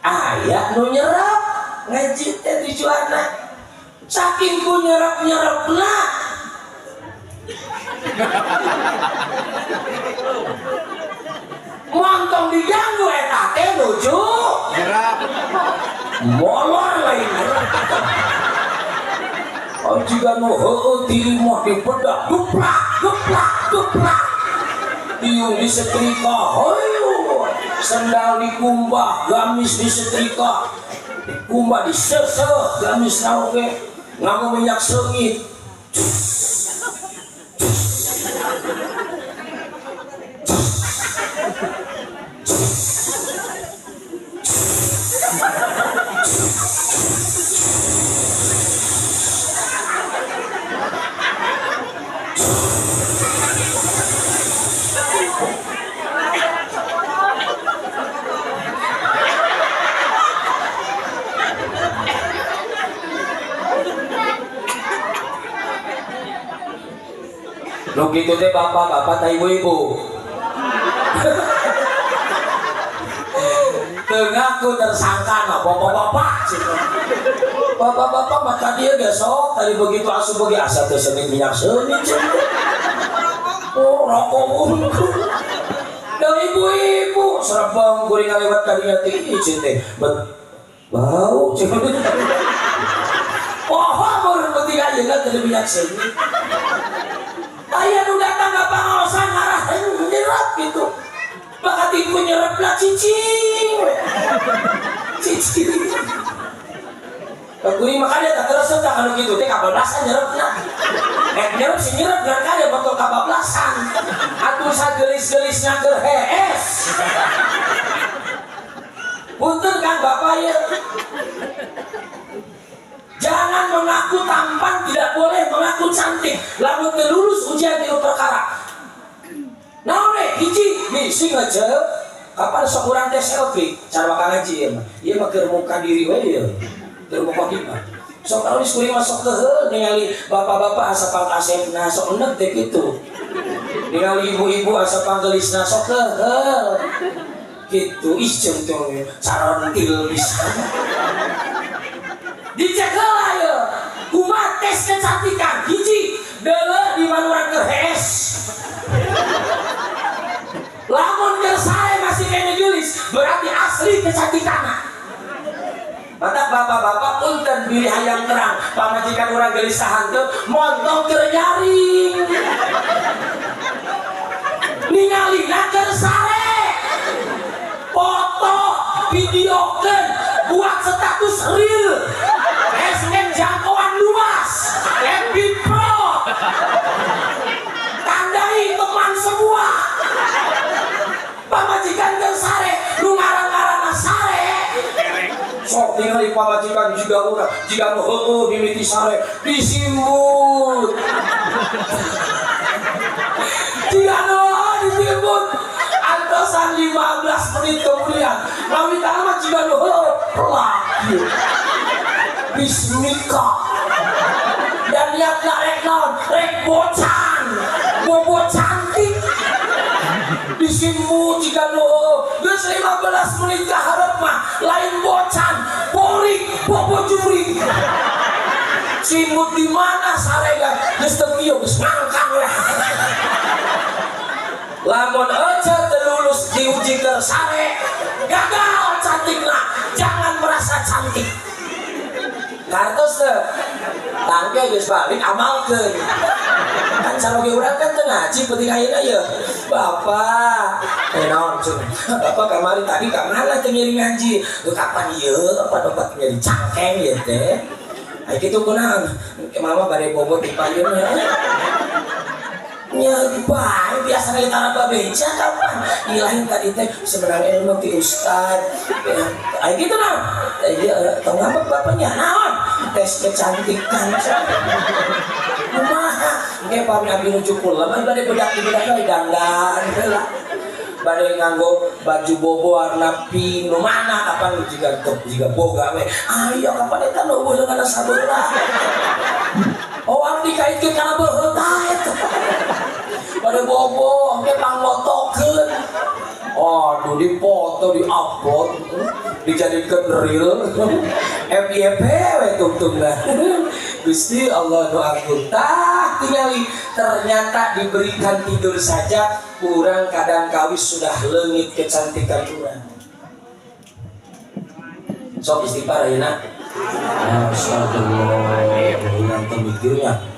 Aya nu nyerap ngaji teh tujuanna. Saking ku nyerap-nyerapna montong diganggu eta teh nuju nyerap. Molor lain. Oh jika nu heueuh tilimah dibedak duplak duplak duplak. Tiung disetrika hoyo, sendal dikumbah, gamis disetrika, dikumbah diseseh gamis oge nganggo minyak seungit. Nu kitu teh bapak-bapak teh ibu-ibu. Teu ngaku tersangka mah bapak-bapak cenah. Bapak-bapak mah tadi ge sok tadi begitu asup beugi asa teu seungit minyak seungit cenah. Oh rokok unggul. Da ibu-ibu serebeng kuring ngaliwat ka dinya teh ieu teh. Bau cenah. Poho meureun penting ayeuna teu minyak seungit. Aya nu datang ka pangaosan ngarah nyerap gitu. Bakat ibu nyerap lah cicing. Cicing. Kuring makanya tak terus tak kalau gitu teh kabablasan nyerapna. Nyerap si nyerap ngan kaya botol kabablasan. Atuh sagelis-gelisna keur hees. Punten kan bapak ya. Jangan mengaku tampan, tidak boleh mengaku cantik. Lamun teu lulus ujian tilu perkara. Naon we hiji bisi ngece kapan sok urang teh selfie cara bakal ngaji ieu mah. Ieu mah keur muka diri we ieu. Keur muka mah. Sok alus kuring mah sok keheul ningali bapak-bapak asa pangkasepna sok enek teh kitu. Ningali ibu-ibu asa panggelisna sok keheul. Kitu ih jeung teh carontil pisan. Dicek heula ieu. Kumaha tes kecantikan? Hiji, deuleu di mana urang keur hees. Lamun keur sare masih kene geulis, berarti asli kecantikanna. Batak bapak-bapak punten bilih hayang terang, pamajikan urang geulis sahanteun, montong keur nyaring. Ningalina keur sare. Foto, videokeun, buat status reel. SM jangkauan luas, FB Pro. Tandai teman semua. Pamajikan keur sare, nu ngaran-ngaranna sare. Sok ningali pamajikan jiga urang, jiga nu heueuh mimiti sare, disimbut. Jiga nu heueuh disimbut. Antosan 15 menit kemudian, ngawitan mah jiga nu heueuh pelak ieu. Bismika. Dan niatna rek naon? Rek bocan. Bobo cantik. Disimbut jiga nu heueuh. Geus 15 menit ka hareup mah lain bocan, boring, bobo juring. Simbut di mana sarega? Geus teu kieu geus ngangkang we. Lamun aja teu lulus diuji keur sare, gagal cantikna. Jangan merasa cantik. Kartos teu. Tangke geus balik amalkeun. Kan saroge urang kan teu ngaji penting ayeuna ye. Bapak, naon cenah? Bapak kamari tadi ka mana teu ngiring ngaji? Heuh kapan ieu? Apa tempat nyeri cangkeng ieu teh? Ai kitu kunaon? Mama bade bobo di payun ya. Nya bae biasa kita raba beca kapan? Ilahin tadi teh sebenarnya ilmu ti ustad. Ai kitu naon? Ieu tong ngambek bapaknya naon? Tes kecantikan. Kumaha? Engke pami abdi nuju kulem bade bedak di bedak we dandan heula. Bade nganggo baju bobo warna pink nu mana kapan jiga top jiga boga we. Ayo kapan eta nu eueuh leungeunna sabelah. Oh dikaitkeun kana beuheut tah eta. Bade bobo engke pangmotokeun. Aduh dipoto di-upload. Dijadikan real FYP we tungtungna. Gusti Allah nu agung, tah tingali, ternyata diberikan tidur saja kurang, kadang kawis sudah leungit kecantikan urang. Sok istighfar ayeuna. Astagfirullah, urang teu mikirnya.